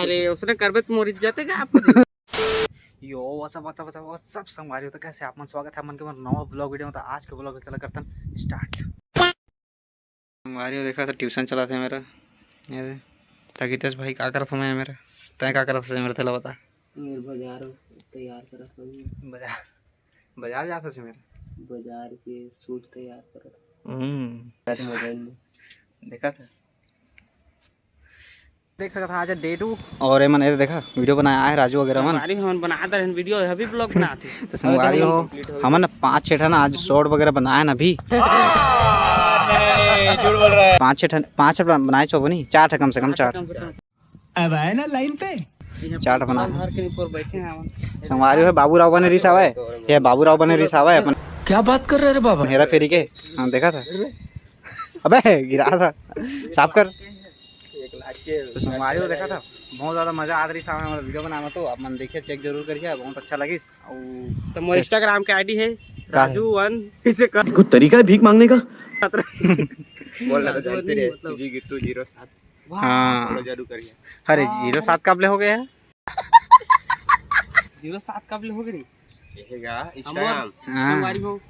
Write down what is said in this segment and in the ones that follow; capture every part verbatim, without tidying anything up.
ले, उसने करबे तो मोर इज्जत है क्या आपको? Yo, what's up, what's up, what's up, what's up, संगवारी हो, तो कैसे आप मन? स्वागत है आप मन के मोर नवा vlog video में। तो आज के vlog चला करथन start। संगवारी हो, देखा तो tuition चला थे मेरा, ये दे। ताकि तेज भाई का करत हूँ मैं मेरा, तय का करत हूँ मेरा, तेला बता। मेरे बाजार तैयार करत हूँ। बाजार, बाजार जात हस मेरा? बाजार के suit तैयार करत हूँ। हम्म। रात mobile में। देखा था। देख सकत हा आज day two। और एमन एदे देखा video बनाए हे राजू वगैरह मन। संगवारी हमन बनात रहन video, अभी vlog बनात हे। तो संगवारी हो, हमन ना पाँच छः ठन आज short वगैरह बनाए ना अभी। नहीं, झूठ बोल रहा है। पाँच छः ठन, पाँच ठन बनाए छो बनी, चार ठन कम से कम, चार। कम से कम। अब आए ना line पे। चार ठन बना। घर के ऊपर बैठे हैं हमन। संगवारी हो, बाबू राव बने रिस आवे, ये बाबू राव बने रिस आवे अपन। क्या बात कर रहे रे बाबा? हेरा फेरी के, हाँ, देखा था। अबे गिरा था, साफ कर। तो संगवारी हो देखा था, बहुत ज्यादा मजा आत रहिस हमर video बनाए में। तो आप मन देखिए, check जरूर करिए, बहुत अच्छा लगिस। अउ तो मोर Instagram के ID है का है? राजू वन, इसे कर। कोई तरीका है भीख मांगने का? बोल रहा था, राजू जानते वन रहे, मतलब CG गिट्टू zero सात। हाँ। Follow जरूर करिए। अरे, हाँ। Zero सात कब ले हो गया है? Zero सात कब ले हो गई? रहेगा हमर Instagram। हाँ। संगवारी हो,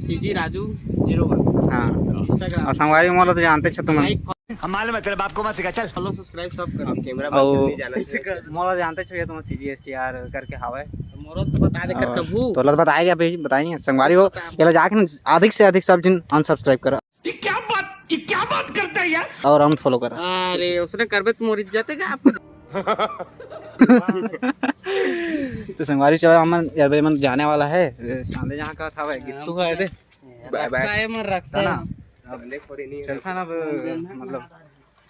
CG राजू zero one। हाँ। Instagram। और संगवारी हो, मोला तो जानते छो तुमन। Like, हम मालूम है, तेरे बाप को मत सिखा, चल। Follow, subscribe सब कर। अब camera बंद और करने जाना चाहिए। मोला जानते छो, ये तुमन CG STR करके हावे। तो मोरो तो बता दे कर और कभू। तोला तो बताए दिया भाई, बताए नहीं। संगवारी हो, बता। ये ला जाके ना अधिक से अधिक सब जिन unsubscribe करा। ये क्या बात, ये क्या बात करता है यार? और unfollow करा। अरे, उसने करबे तो मोर इज्जत है क्या आपको? तो संगवारी चला, हमन, यार भाई, मन जाने वाला है, ए, सांदे जहाँ का था भाई, गिट्टू है दे। Bye bye। रक्षा है, मन रक्षा है ना? है। अब चलता ना, अब, मतलब,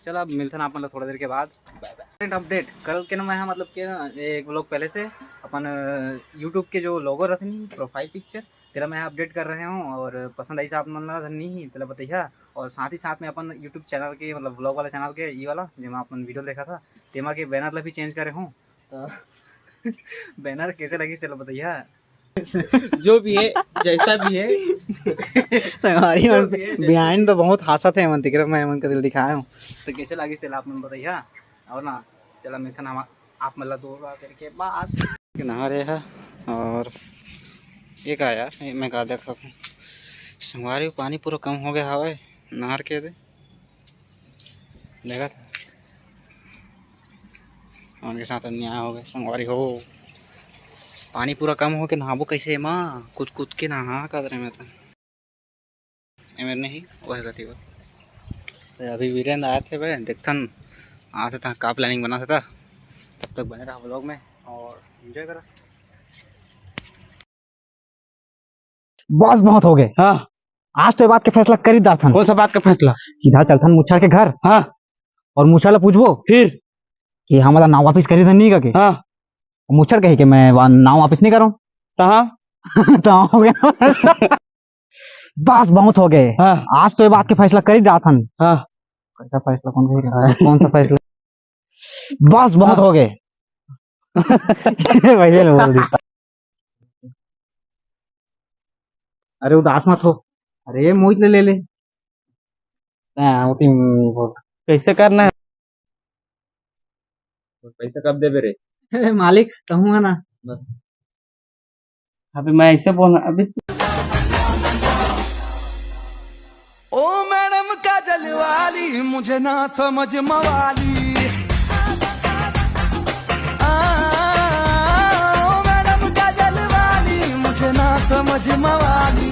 चला, अब मिलता ना अपन लोग थोड़ा देर के बाद। Current update, कल के ना मैं, मतलब, के ना, एक vlog पहले से अपन, अ, YouTube के जो logo रहते नहीं, profile picture, तेला मैं update कर रहे हूँ, और पसंद आइस आप मन ला धन्नी ही, तेला बतैहा। और साथ ही साथ में अपन YouTube channel के, मतलब, vlog वाला channel के, ये वाला, जेमा अपन video देखा था, तेमा के banner ला भी change करे हूँ। तो banner कैसे लगिस, तेला बतैहा। जो भी है, जैसा भी है। संगवारी मन जो भी है, जैसा behind तो बहुत हांसत हे मन, तेकरे मैं मन के दिल दिखाए हूँ। तो कैसे लगिस, तेला आप मन बतैहा। और ना, चला मिलथन हम आप मन ला दो बार करके बात। नहर हे हा, और ये का यार, ये मैं का देखा हूँ? संगवारी, पानी पूरा कम हो गया हवे नहर के दे। देखा था, उनके साथ अन्याय हो गए संगवारी हो। पानी पूरा कम हो के नहाबो कैसे माँ? कूद कूद के नहा का मैं तो। ए मेर नहीं, वो है गति वो। तो अभी वीरेंद्र आए थे भाई, देखथन, आज तक का planning बना था, तब तक बने रहा vlog में और enjoy करा। बस बहुत हो गए। हाँ। आज तो ये बात के फैसला कर ही डारथन। कौन सा बात का फैसला? सीधा चलथन मुच्छर के घर। हाँ। और मुच्छर ला पूछबो फिर? कि हमला नाव वापिस करी धन नहीं करके। हाँ। मुच्छर कही कि मैं वा-, नाव वापिस नहीं करूँ। तो हाँ। तो हो गया। बस बहुत हो गए। हाँ। आज तो ये बात के फैसला कर ही डारथन। हाँ। कैसा फैसला, कौन सा, कौन सा फैसला? बस बहुत हाँ। हो गए। ये भैया ने बोल दिया। अरे उदास मत हो। अरे मोहित ले, ले ले। हाँ, वो तीन बोल। कैसे करना है? पैसा कब देबे रे? मालिक, कहूँ है ना। बस। अभी मैं ऐसे बोलना, अभी ओ मैडम काजल वाली, मुझे ना समझ मवाली। आ, ओ मैडम काजल वाली, मुझे ना समझ मवाली।